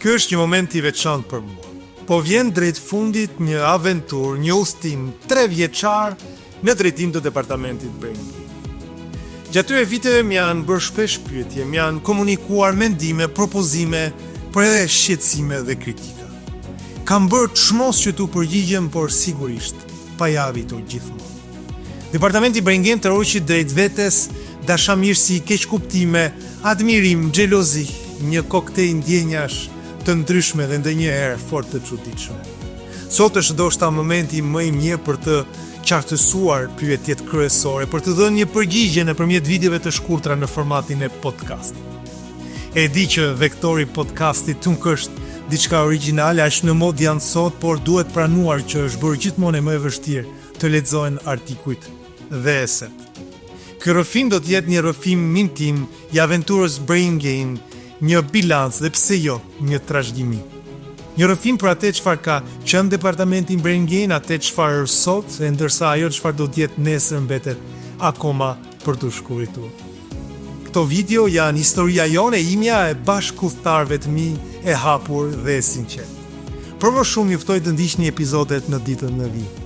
Ky është një moment i veçantë për mua. Po vjen drejt fundit një aventurë, një udhëtim trevjeçar në drejtim të departamentit Brain Gain. Gjatë këtyre viteve më janë bërë shpesh pyetje, më janë komunikuar mendime, propozime, por edhe shqetësime dhe kritika. Kam bërë çmos që t'u përgjigjem, por sigurisht, pa ia arritur gjithmonë. Departamenti Brain Gain tërhoqi drejt vetes dashamirësi, keqkuptime, admirim, xhelozi, një koktej ndjenjash të ndryshme dhe ndonjëherë fort të çuditshme. Sot është ndoshta momenti më i mirë për të qartësuar pyetjet kryesore, për të dhënë një përgjigje nëpërmjet videove të shkurtra në formatin e podcastit. E di që vektori i podcastit nuk është diçka origjinale, aq në modë janë sot, por duhet pranuar që është bërë gjithmonë e më e vështirë të lexohen artikujt dhe esetë. Ky rrëfim do të jetë një rrëfim intim i aventurës Brain Gain, një bilanc dhe pse jo, një trashëgimi. Një rrëfim për atë çfarë ka qenë departamenti Brain Gain, atë çfarë është sot, e ndërsa ajo çfarë do të jetë nesër mbetet akoma për t'u shkruajtur. Këto video janë historia jonë e imja e bashkudhëtarëve të mi e hapur dhe e sinqertë. Për më shumë ju ftoj të ndiqni epizodet në ditët në vijim.